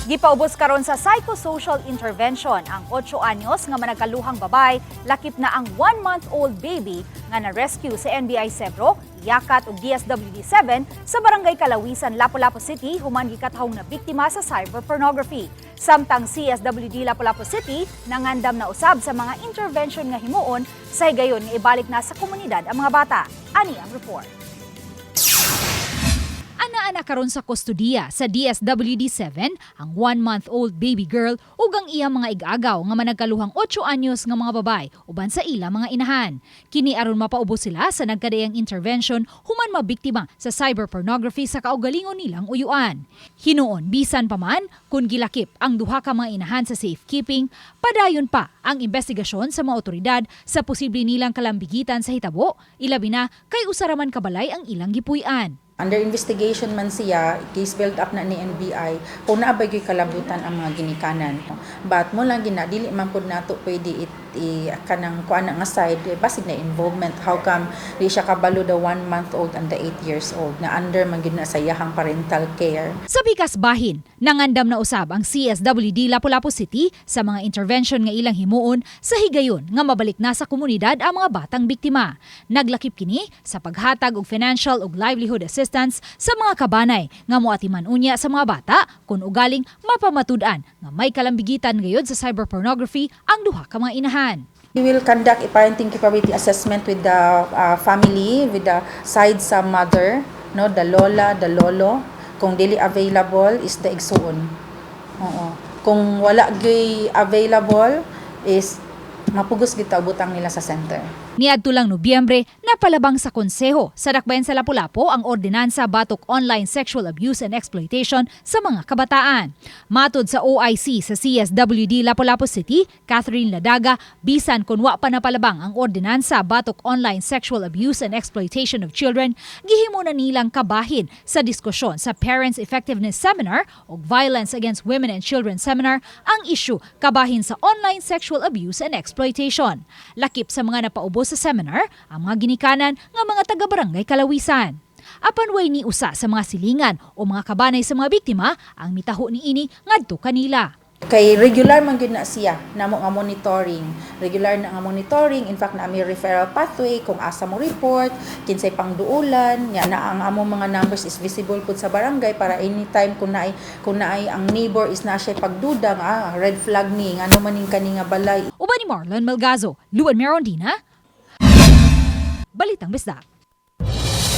Gipaubos karon sa psychosocial intervention ang 8 anyos nga managkaluhang babay, lakip na ang 1-month-old baby nga na-rescue sa NBI Sebro, Yakat ug DSWD 7 sa Barangay Kalawisan, Lapu-Lapu City human gikatahong na biktima sa cyber pornography. Samtang CSWD Lapu-Lapu City nangandam na usab sa mga intervention nga himuon sa higayon nga ibalik na sa komunidad ang mga bata. Ani ang report. Ana-ana karon sa kustodiya sa DSWD-7 ang 1-month-old baby girl ug ang iyang mga igagaw nga managkaluhang 8 anyos nga mga babay uban sa ila mga inahan. Kini aron mapaubos sila sa nagkadayang intervention human mabiktima sa cyber pornography sa kaugalingon nilang uyuan. Hinuon bisan pa man kung gilakip ang duha ka mga inahan sa safekeeping, padayon pa ang investigasyon sa mga otoridad sa posible nilang kalambigitan sa hitabo, ilabi na kay usa ra man ka balay ang ilang gipuy-an. Under investigation man siya, case build up na ni NBI, kung naa ba gyud kalabutan ang mga ginikanan. But mo lang gina, dili man pud nato pwede it, i, kanang kuan nga side, eh, basig na involvement. How come di siya kabalo the 1 month old and the 8 years old na under man gyud na sa iyahang parental care? Sa pikas bahin, nangandam na usab ang CSWD Lapu-Lapu City sa mga intervention nga ilang himuon sa higayon nga mabalik na sa komunidad ang mga batang biktima. Naglakip kini sa paghatag og financial ug livelihood assistance sa mga kabanay nga moatiman unya sa mga bata kung ugaling mapamatud-an nga may kalambigitan gayod sa cyber pornography ang duha ka mga inahan. We will conduct a parenting capability assessment with the family, with the side sa mother, no, the lola, the lolo. Kung dili available is the igsuon. Oo. Kung wala gyud available is mapugos gyud ta butang nila sa center. Niadto lang Nobyembre, napalabang sa Konseho sa Dakbayan sa Lapu-Lapu ang ordinansa batok online sexual abuse and exploitation sa mga kabataan. Matod sa OIC sa CSWD Lapu-Lapu City, Catherine Ladaga, bisan kung wa pa napalabang ang ordinansa batok online sexual abuse and exploitation of children, gihimo na nilang kabahin sa diskusyon sa Parents Effectiveness Seminar o Violence Against Women and Children Seminar ang issue kabahin sa online sexual abuse and exploitation. Lakip sa mga napaubos sa seminar ang mga ginikanan nga mga taga-barangay Kalawisan. Apan way ni usa sa mga silingan o mga kabanay sa mga biktima ang mitaho niini ngadto kanila. Kay regular man gyud na siya namo nga monitoring. Regular na nga monitoring. In fact, naa mi referral pathway kung asa mo report, kinsay pangduulan, nya na ang among mga numbers is visible pud sa barangay para anytime kung naay ang neighbor is na siya pagduda nga ah, red flag ni ngano man ning kani nga balay. Uban ni Marlon Melgazo, Luan Merondina, Balitang Bisdak.